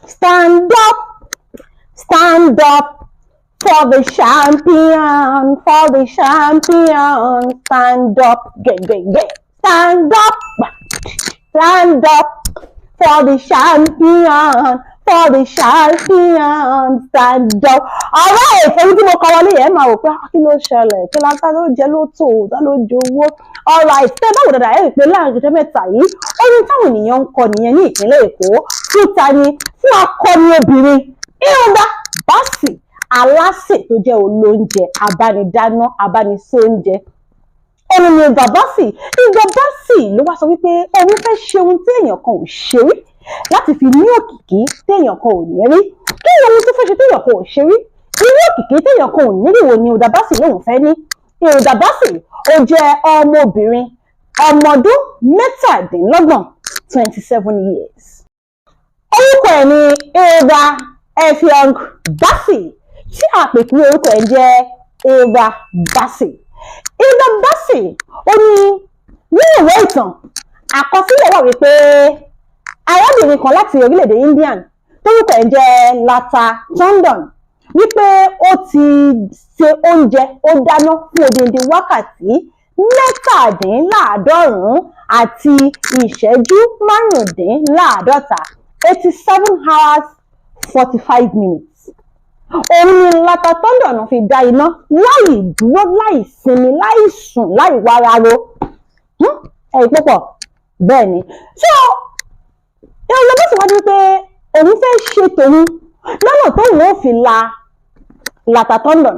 Stand up, stand up for the champion, for the champion. Stand up, get, get, get. Stand up, stand up for the champion, for the champion. Stand up. Alright, èyí tí mo kọ wọlé yẹn, máa wò pé, ah, kí ló ṣẹlẹ̀? Kí la ta ló jẹ lótò, ta ló jowó? Alright, tẹ́ báwo dàda, ẹ̀ rí i pé láàrin ọjọ́ 3 yìí, orin táwọn ènìyàn ń kọ nìyẹn ní ìpínlẹ̀ Èkó. Fún ta ni? Fún akọni obìnrin Hilda Baci, alásè tó jẹ́ olóúnjẹ, abánidáná, abánisóúnjẹ. Òun ni Hilda Baci. Hilda Baci ló wá sọ wípé òun fẹ́ ṣe ohun tí èèyàn kan ò ṣe rí láti fi ní òkìkí téèyàn kan ò ní rí. Kí ni ohun tó fẹ́ ṣe téèyàn kan ò ṣe rí? Irú òkìkí téèyàn kan ò ní rí wo ni Hilda Baci lòun fẹ́ ní? Hilda Baci, ó jẹ́ ọmọbìnrin ọmọ ọdún 27, 27 years. Orúkọ ẹ̀ ní Hilda Effiong Bassey, tí àpèkú orúkọ ẹ̀ jẹ́ Hilda Baci. Hilda Baci, ó ní nínú ìwé ìtàn, àkọsílẹ̀ wà wípé arábìnrin kan láti orílẹ̀-èdè Indian tórúkọ ẹ̀ jẹ́ Lata Tondon, wípé ó ti ṣe oúnjẹ, ó dáná fún odindi wákàtí 97 àti ìṣẹ́jú 55, 87 hours 45 minutes. Òun ni Lata Tondon fi dá iná láì dúró, láì sinmi, láì sùn, láì wáraro. Ẹ̀rí púpọ̀ bẹ́ẹ̀ ni. So Hilda Baci wá ní pé òun fẹ́ ṣe tòun lọ́nà tóun ó fi la Lata Tondon.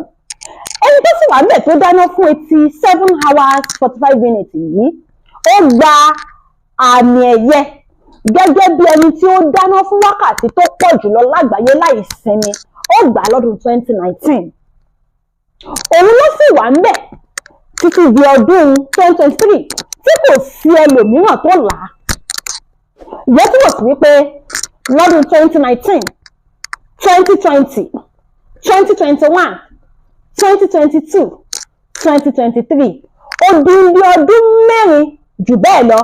Ẹni tó sì wà níbẹ̀ tó dáná fún 87 hours 45 minutes yìí, ó gba àmì ẹ̀yẹ gẹ́gẹ́ bí ẹni tí ó dáná fún wákàtí tó pọ̀ jùlọ lágbàáyé láì sinmi. Ó gbà á lọ́dún 2019. Òun ló sì wà ńbẹ̀ títí di ọdún 2023 tí kò sí ẹlòmíràn tó là á. Ìyẹn túmọ̀ sí wípé lọ́dún 2019, 2020, 2021, 2022, 2023, odindi ọdún 4 jù bẹ́ẹ̀ lọ,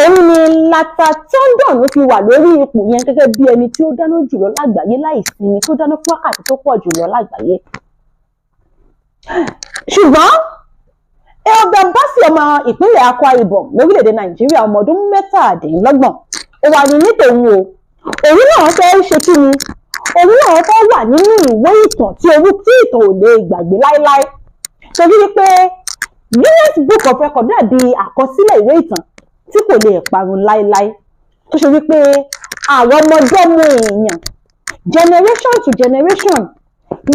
òun ni Lata Tondon fi wà lórí ipò yẹn gẹ́gẹ́ bí ẹni tí ó dáná jùlọ lágbàáyé láì sinmi, tó dáná fún wákàtí tó pọ̀ jùlọ lágbàáyé. Ṣùgbọ́n Hilda Baci, ọmọ ìpínlẹ̀ Akwa Ibom lórílẹ̀‐èdè Nàìjíríà, ọmọ ọdún 27, ó wà ní nítòun o, òun náà fẹ́ ṣe kí ni? Òun náà fẹ́ wà nínú ìwé ìtàn tí orú tí ìtàn ò lè gbàgbé láéláé, torí wípé Guinness Book of Record dàbí àkọsílẹ̀ ìwé ìtàn tí kò lè parun láéláé, tó ṣe wípé àwọn ọmọdọ́mọ èèyàn, generation to generation,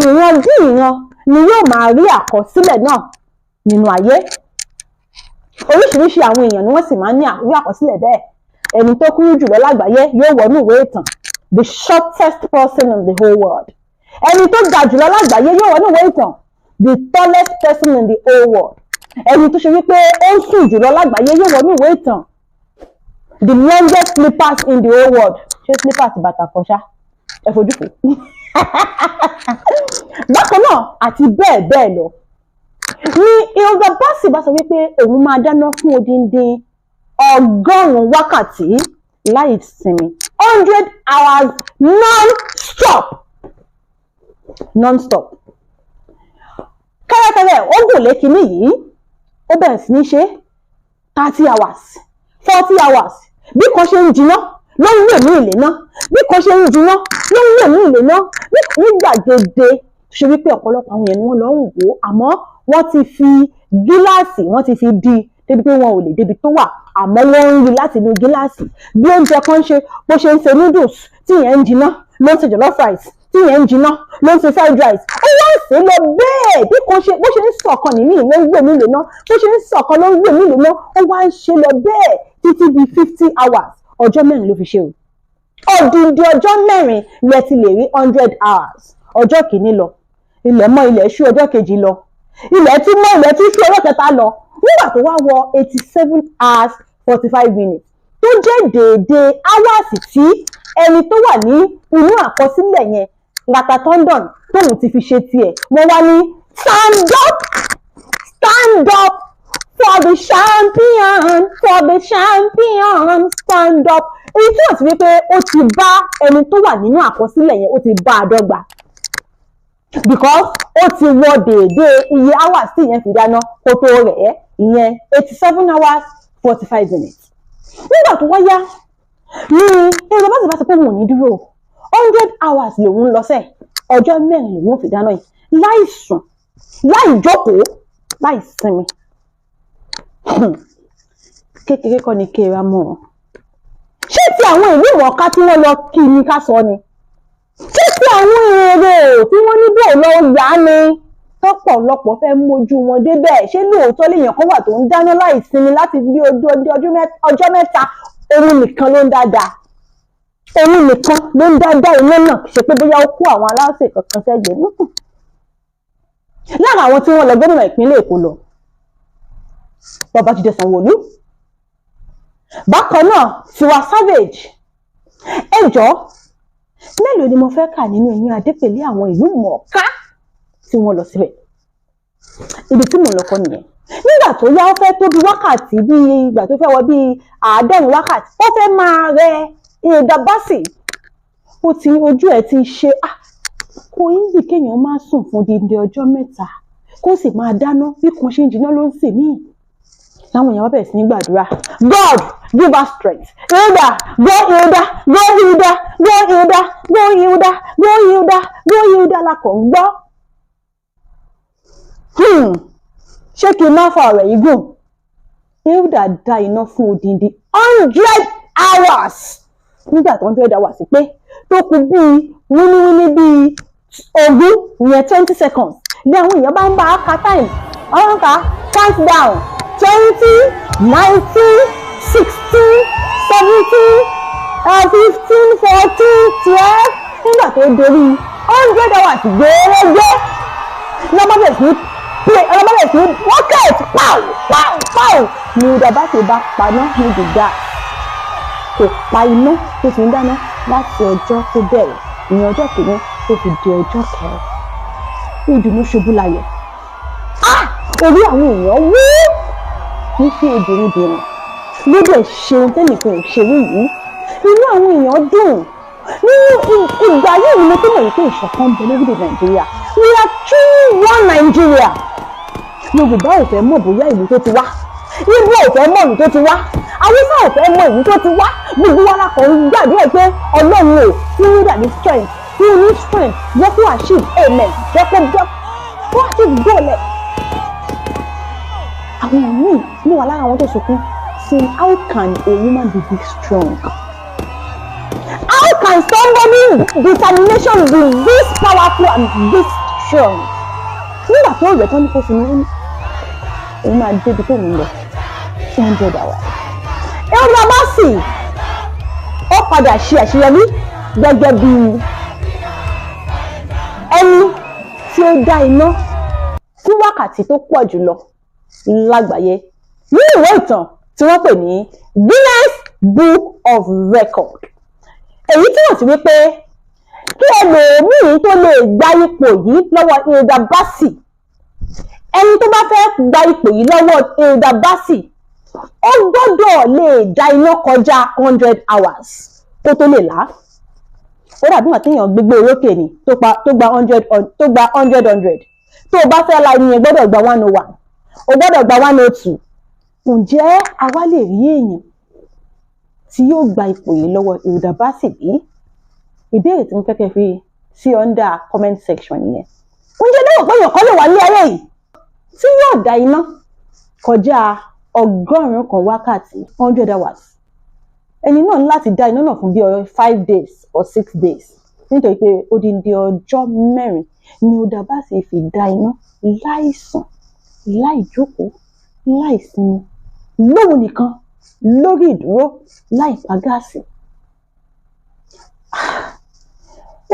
ìran bí ìran ni yóò máa rí àkọsílẹ̀ náà nínú ayé. Oríṣiríṣi àwọn èèyàn ni wọ́n sì máa ń ní irú àkọsílẹ̀ bẹ́ẹ̀. Ẹni tó kúrú jùlọ lágbàáyé yóò wọnú ìwé ìtàn, the shortest person in the whole world. Ẹni tó ga jùlọ lágbàáyé yóò wọnú ìwé ìtàn, the tallest person in the whole world. Ẹni tó ṣe wípé ó ń sùn jùlọ lágbàáyé yóò wọnú ìwé ìtàn, the longest sleepers in the whole world. Ṣé slippers bàtà kan ṣá? Ẹ fojú fò. Bákan náà àti bẹ́ẹ̀ bẹ́ẹ̀ lọ ni Hilda Baci bá sọ wípé òun máa dáná fún odindi 100 wákàtí láì sinmi, 100 hours non-stop, non-stop. Kẹ́rẹ́kẹ́rẹ́, ó gùn lé kinní yìí, ó bẹ̀rẹ̀ sí ní ṣe 30 hours, 40 hours. Bí kan ṣe ń jiná ló ń wò ní ìlé náà, bí kan ṣe ń jiná ló ń wò ní ìlé náà ní gbàgede, ṣe wípé ọ̀pọ̀lọpọ̀ àwọn èèyàn ni wọ́n lọ ń wò ó, àmọ́ wọ́n ti fi gíláàsì, wọ́n ti fi dí i débi pé wọn ò lè débi tó wà, àmọ́ wọ́n ń rí láti inú gíláàsì bí oúnjẹ kan ṣe, bó ṣe ń ṣe noodles tí ìyẹn ń jiná ló ń ṣe jollof rice, tí ìyẹn ń jiná ló ń ṣe fried rice. Ó wá ń sè é lọ bẹ́ẹ̀, bí kan ṣe, bó ṣe ń sọ̀kan nìyí ló ń gbè mí lè ná, bó ṣe ń sọ̀kan ló ń gbè mí lè ná. Ó wá ń ṣe lọ bẹ́ẹ̀ títí di 50 hours. Ọjọ́ 4 ló fi ṣe o. Odindi ọjọ́ 4 lẹ ti lè rí 100 hours. Ọjọ́ kìíní lọ, ilẹ̀ mọ́, ilẹ̀ ṣú. Ọjọ́ kejì lọ, ilẹ̀ tún mọ́, ilẹ̀ tún ṣú. Ọjọ́ kẹta lọ. Nígbà tó wá wọ 87 hours 45 minutes, tó jẹ́ déédéé hours tí ẹni tó wà ní inú àkọsílẹ̀ yẹn, Lata Tondon, tóun ti fi ṣe tiẹ̀, wọ́n wá ní, "Stand up, stand up for the champion, for the champion, stand up." Èyí túmọ̀ sí wípé ó ti bá ẹni tó wà nínú àkọsílẹ̀ yẹn, ó ti bá a dọ́gba, because ó ti wọ déédéé iye hours tí ìyẹn fi dáná kó tó rẹ̀ ẹ́, ìyẹn 87 hours 45 minutes. Nígbà tó wáyá ní Hilda Baci bá sọ pé òun ò ní dúró, 100 hours lòun lọ sẹ́ẹ̀, ọjọ́ 4 lòun fi dáná yìí láì sùn, láì jókòó, láì sinmi. Kékeré kọ́ ni kéèrà mọ́ ọ. Ṣé ti àwọn ìlú mọ̀ọ́ká tí wọ́n lọ kí ni ká sọ ni? Ṣé ti àwọn èrò tí wọ́n ní bò lọ yá ni, tọ́pọ̀lọpọ̀ fẹ́ mójú wọn débẹ̀? Ṣé lóòótọ́ léèyàn kan wà tó ń dáná láì sinmi láti bí ọjọ́ 3? Òun nìkan ló ń dáadáa, òun nìkan ló ń dáadáa iná náà. Ṣe pé bóyá ó kó àwọn aláṣẹ kankan sẹ́gbẹ̀ẹ́ lára àwọn tí wọ́n lọ? Gómìnà ìpínlẹ̀ Èkó lọ, Babájídé Sanwó-Olú, bákan náà Tiwa Savage. Ẹ jọ̀ọ́, mélòó ni mo fẹ́ kà nínú eyín adépèlé àwọn ìlú mọ̀ọ́ká tí wọ́n lọ síbẹ̀? Ibi tí mò ń lọ kọ́ nìyẹn. Nígbà tó yá, ó fẹ́ tó bí wákàtí, bíi ìgbà tó fẹ́ wọ bíi 90 wákàtí, ó fẹ́ máa rẹ Hilda Baci. Ó ti ojú ẹ̀ ti ṣe. Ah, kò easy kéèyàn má sùn fún dídí ọjọ́ 3, kó sì máa dáná. Bí kan ṣe ń jiná ló ń sè míì. Láwọn èèyàn bá bẹ̀rẹ̀ sí ní gbàdúrà, "God, give us strength, Hilda, go Hilda, go Hilda, go Hilda, go Hilda, go Hilda, go Hilda," la kàn ń gbọ́. Ṣé kí n má fa ọ̀rọ̀ yìí gùn? Hilda dá iná fún odindi 100 hours. Nígbà tó 100 hours pé, tó kù bíi wíníwíní bíi 20, ìyẹn 20 seconds, ní àwọn èèyàn bá ń bá a ka time. Wọ́n ń ka count down: 20, 19, 16, 17, 15, 14, 12. Nígbà tó dorí 100 hours gbẹ́rẹ́gbẹ́, lọ́mọ bẹ̀rẹ̀ sí ní play, ọlọ́mọ bẹ̀rẹ̀ sí ní rocket, pow pow pow, ní Hilda Baci bá paná níbi gas. Kò pa iná tó ti ń dáná láti ọjọ́ tó bẹ̀rẹ̀, ìyẹn ọjọ́ kìíní, tó fi di ọjọ́ kẹrin. Ìdùnnú ṣubú láyọ̀. Ah, orí àwọn èèyàn wú wípé obìnrin bìnrin ló dẹ̀ ṣe ohun tẹ́nìkan ò ṣe rí yìí. Inú àwọn èèyàn dùn. Nínú ìgbà yìí ni mo tó mọ̀ wípé ìṣọ̀kan ń bẹ lórílẹ̀ Nàìjíríà. We are truly one Nigeria. Yorùbá ò fẹ́ mọ̀ bóyá ìlú tó ti wá, Ìgbò ò fẹ́ mọ̀ ìlú tó ti wá, Haúsá ò fẹ́ mọ̀ ìlú tó ti wá. Gbogbo wa la kàn ń gbàdúrà pé Ọlọ́run ò fún Hilda ní strength, fún ní strength, jẹ́ kó achieve amen, jẹ́ kó jẹ́ kó achieve goal ẹ̀. Àwọn míì mo wà lára àwọn tó sunkún, saying, "How can a woman be this strong? How can somebody determination be this powerful and this strong?" Nígbà tó rẹ̀ tán ní kó sinmi, ó ní òun máa débi tó ń lọ, 100 hours. Hilda Baci ó padà ṣe àṣeyọrí gẹ́gẹ́ bí ẹni tí ó dá iná fún wákàtí tó pọ̀ jùlọ lágbàáyé ní ìwé ìtàn tí wọ́n pè ní Guinness Book of Record. Èyí túmọ̀ sí wípé kí ẹlòmíì tó lè gba ipò yìí lọ́wọ́ Hilda Baci, ẹni tó bá fẹ́ gba ipò yìí lọ́wọ́ Hilda Baci, ó gbọ́dọ̀ lè dá iná kọjá 100 hours kó tó lè là á. Ó dàbí ìgbà téèyàn gbégbé orókè ni, tó gba 100, tó gba 100 100. Tó o bá fẹ́ la ẹni yẹn, gbọ́dọ̀ gba 101, o gbọ́dọ̀ gba 102. Ǹjẹ́ àwa lè rí èèyàn tí yóò gba ipò yìí lọ́wọ́ Hilda Baci bí? Ìbéèrè tí mo fẹ́ kẹ́ fi sí under comment section nìyẹn. Ǹjẹ́ lérò pé èèyàn kan lè wà ní ayé yìí tí yóò dá iná kọjá 100 wákàtí, 100 hours? Ẹni náà ní láti dá iná náà fún bí 5 days or 6 days, nítorí pé odindi ọjọ́ 4 ni Hilda Baci fi dá iná láìsùn, láì jókòó, láì sinmi, lóhun nìkan lórí ìdúró, láì pa gáàsì.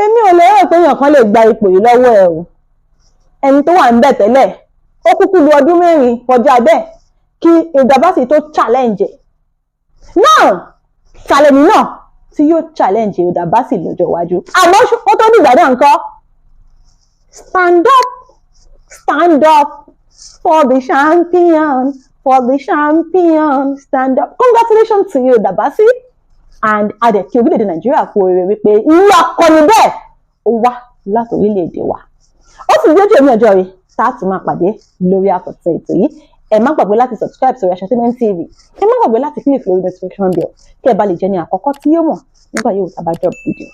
Èmi ò lérò pé èèyàn kan lè gba ipò yìí lọ́wọ́ ẹ o. Ẹni tó wà níbẹ̀ tẹ́lẹ̀, ó kúkú lu ọdún 4 kọjá bẹ́ẹ̀ kí Hilda Baci tó challenge ẹ̀. Now, challenge náà tí yóò challenge Hilda Baci lọ́jọ́ iwájú, àmọ́ ó tó dìgbà náà ńkọ́? Stand up, stand up for the champion, for the champion, stand up. Congratulations to you, Hilda Baci. And a dẹ̀ kí orílẹ̀-èdè Nàìjíríà kú oríire wípé irú akọni bẹ́ẹ̀ ó wá láti orílẹ̀-èdè wa. Ó sì dójú èmi ọjọ́ rẹ̀ tá a tún máa pàdé lórí àkọ́tún ètò yìí. Ẹ má gbàgbé láti subscribe sórí Ashaintainment TV. Ẹ má gbàgbé láti click lórí notification bell kí ẹ bá lè jẹ́ ní àkọ́kọ́ tí yóò mọ̀ nígbà yóò tá a bá drop video.